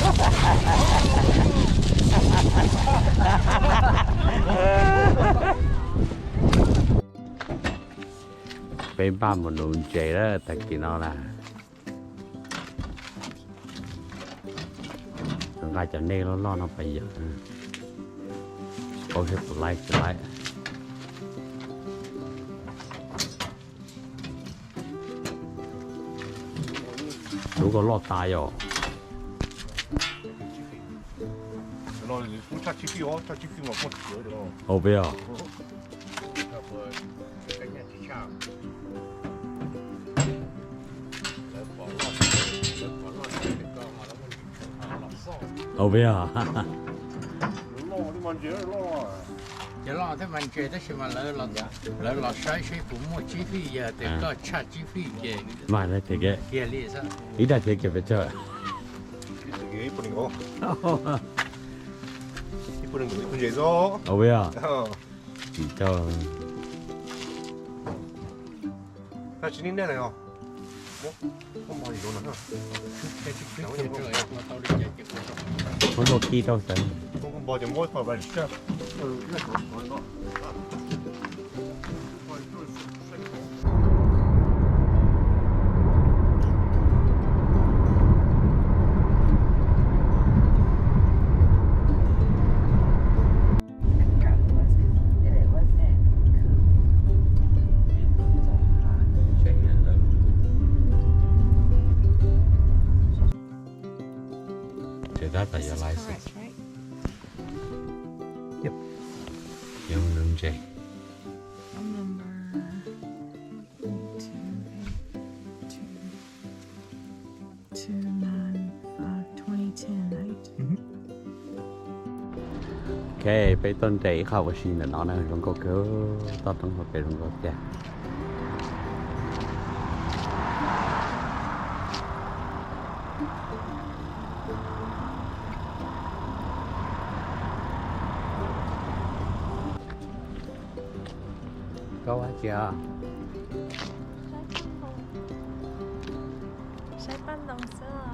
Peb npaj mus nuv ntses lawm tag kis no na. Nqa cov nej loj loj no pais yawm. Paub thiab puas laib tsis laib. Lub ko loj tas yom. Ua peb os. Ua peb os. Cov loj thiab mas ntses tab sis mas lawv los saib seb puas muaj tsib fij, yog tias koj tshaj tsib fij ces mas kiag li xwb. Ib daim thiab kiag pes tsawg? Ua peb os. Tsis tau. Muab nkaus kij rau xwb. Ces tab tom yuav live xwb. Yuav mus nuv ntses. Ok, peb tuaj nres ib qho ua si ntawm no na, zoo nkauj kawg, toj roob hauv pes zoo nkauj tiag. Koj ua dab tsi os? Saib paj ntoos xwb os.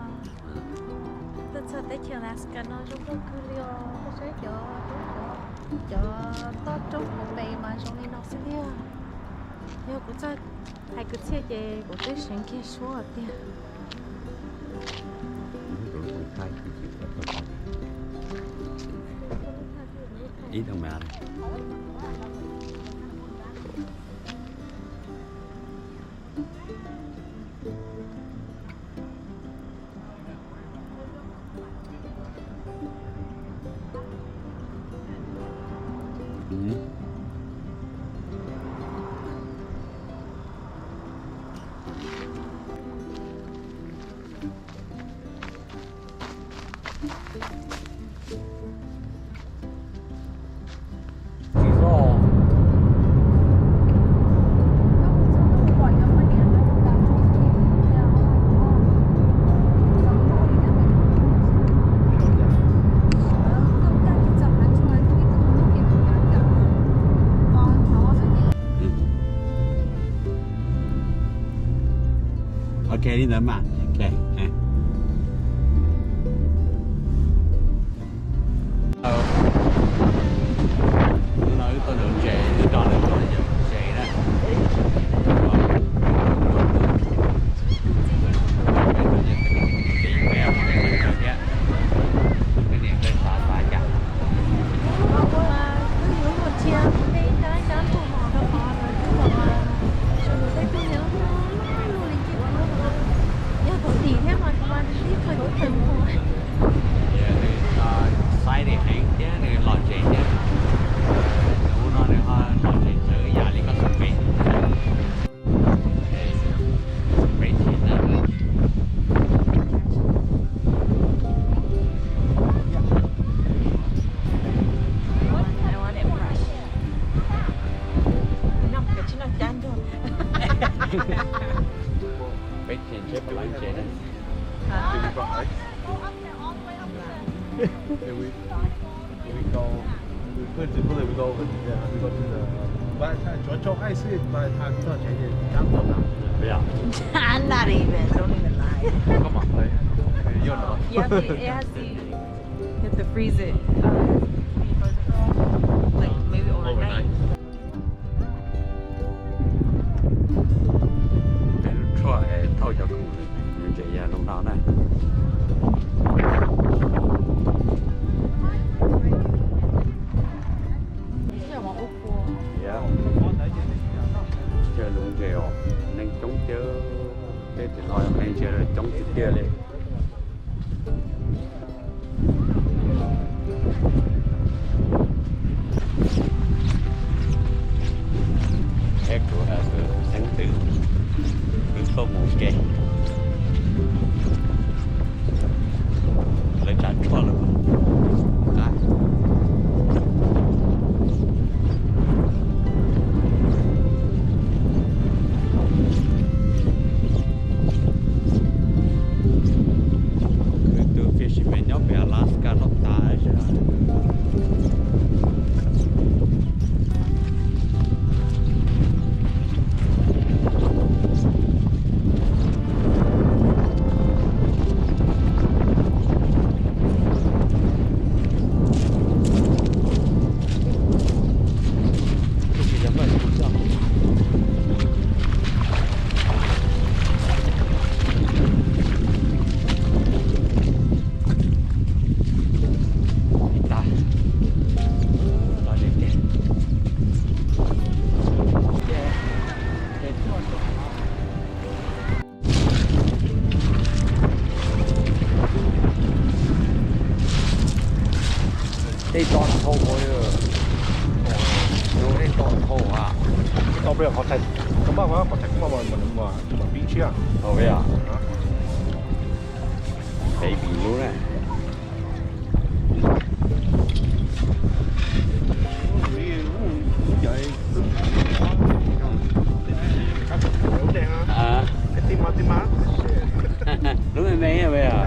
Tuaj txog teb chaws Alaska no zoo nkauj kawg li os. Koj saib cov, cov toj roob hauv pes mas zoo li no xwb tiag. Yog kuv txawj hais kwv txhiaj ces kuv twb seev kiag suab tiag. Ok, li ntawd mas. Ok. Hnub no wb tuaj nuv ntses, wb nrog lawv tuaj nuv ntses na. Peb niam nkawd xav xav cas. Yog tus tim thiab mas kuv mas tib qho tib qho. Nws excited heev thiab nws lom zem thiab. Nws ua no nws ho lom zem txawv ib yam li koj xub peem. Xub peem tsis tawv. Peb tsis tsheb puas laib ntses na. Huh? If we, if we go, we put it to cooler, we go over there, we go to the, by the time, cho, cho ice in, by the time you touch it, it, I'm not even, don't even lie. Koj mam qhov, yog no. Yeah, it has the Freeze it. Uh, like maybe overnight. Peb lub tshuaj thauj cov khoom ntses yog zoo no na. Chaw lub ntses os, neeg coob thiab, peb tim no neeg ntsia coob tiag tiag li. Peb kuv xeeb ntxwv wb tuaj mus ua ke, lawv tsav tshuaj lawm. Khwv tus fisherman nyob pem Alaska noj tas. Tej to dhau, tej to dhau a. Tau peb qhov thaiv, tau peb qhov thaiv kuv mam pib tshiab. Baby lub na. Lub me me os.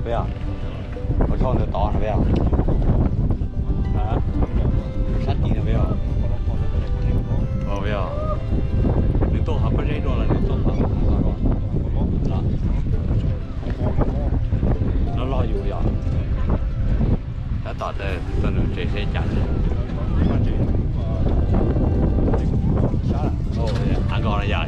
Peb os, ua tshauj ntawd tod no peb os. Sab tid no peb os. Peb os, nws tuaj qhov pob zeb dua los nws tuaj qhov dua. Loj loj yus yom. Tab tom tuaj nws tsev seb cas. Av nkos no yom.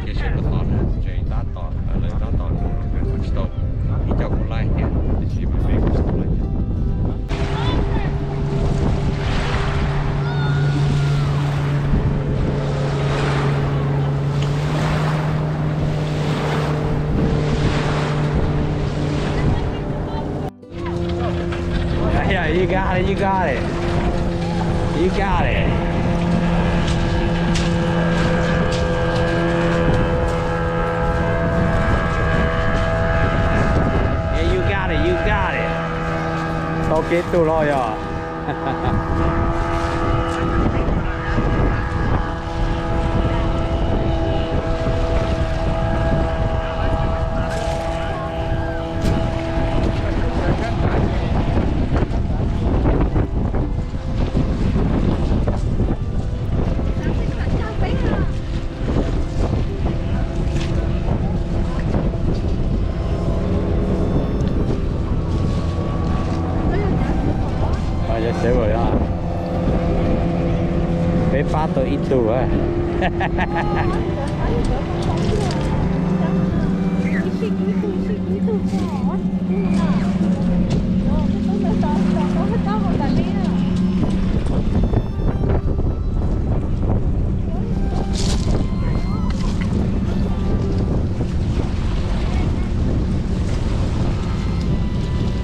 Ces sawv rau tod na, tseem tab tom, lawv tab tom mus, peb mus tsis tau, ib co kuj laij thiab, tiam sis peb mus tsis tau lawm thiab. Yeah, you got it, you got it. You got it. Yeah, you got it, you got it. Tau kev tug los yog. Peb pab tau ib tug.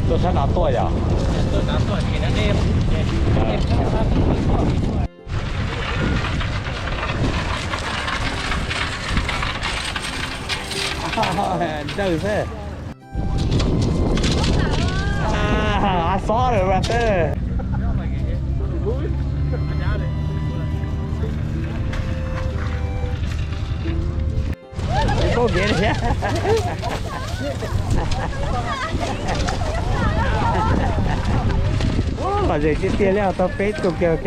Tuaj sab nav tuaj yom? Dawj xwb. I saw it right there. Ua, lom zem tiag tiag li, tau peb tus kiag, ok.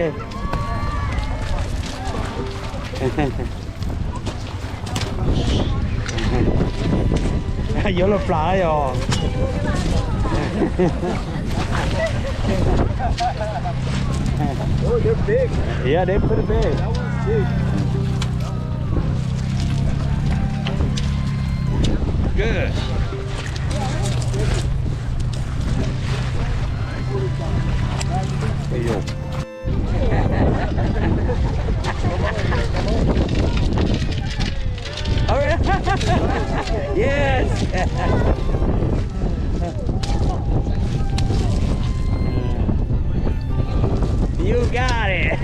Yuav luag plam yog. Oh, they're big. Yeah, they're pretty big. That one's big. Good. Hey, yo. All right. Yes. You got it.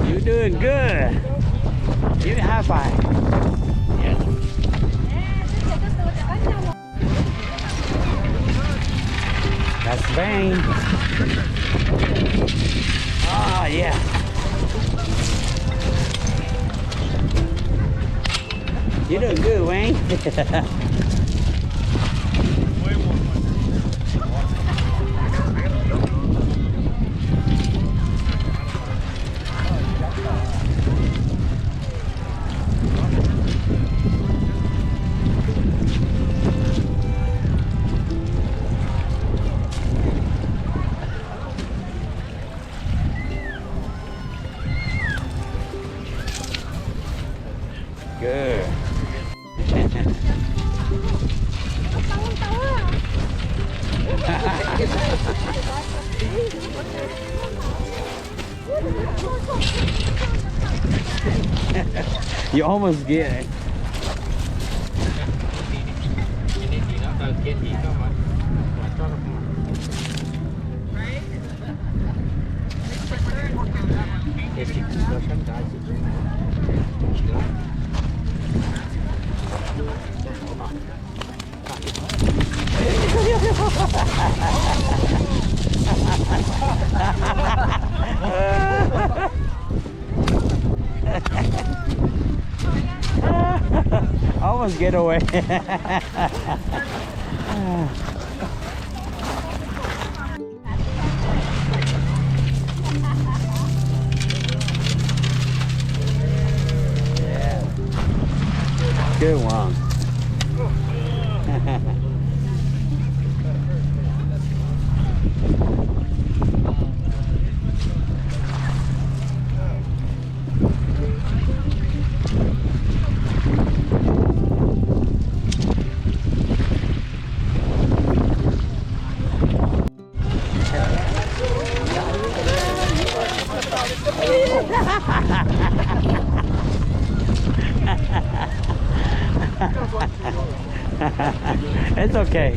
You doing good. Give me a high five. Yeah. That's Wayne. Oh, yeah. You doing good, Wayne. Good. You almost get it. Almost get away. Good one. It's okay.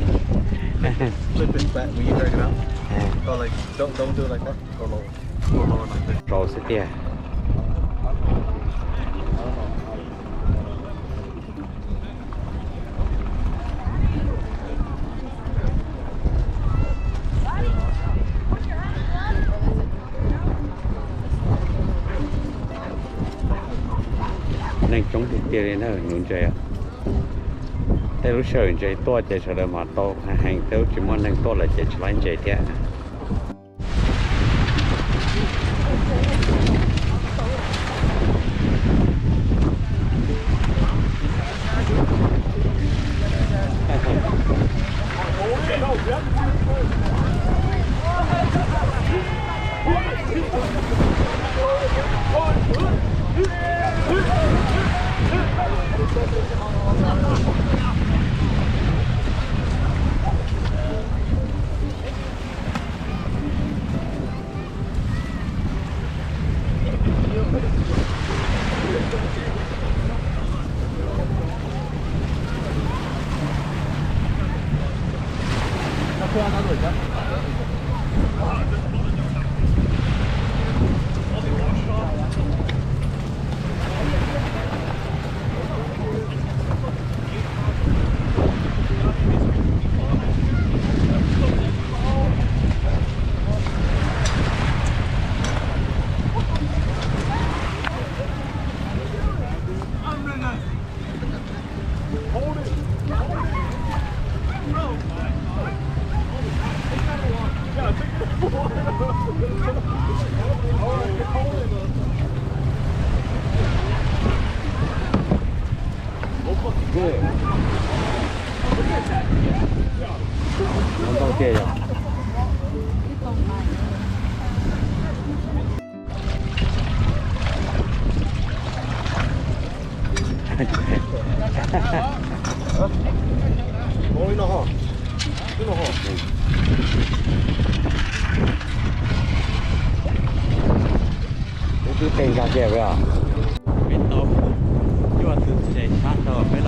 Flip it back. Will you drag it out? Yeah. Go like, don't, don't do it like that. Go lower. Go lower like this. Rau xwb tiag. Neeg coob tiag tiag li na, nuv ntses. Tej lub sij hawm ntses tuaj ces sawv daws mas tau heev, tej lub tsis muaj neeg tuaj lawm ces tsis laib ntses thiab. Ntau tiag yog. Twb tsis nkag kiag os. Peb tau cuaj tus tsev sab nraud.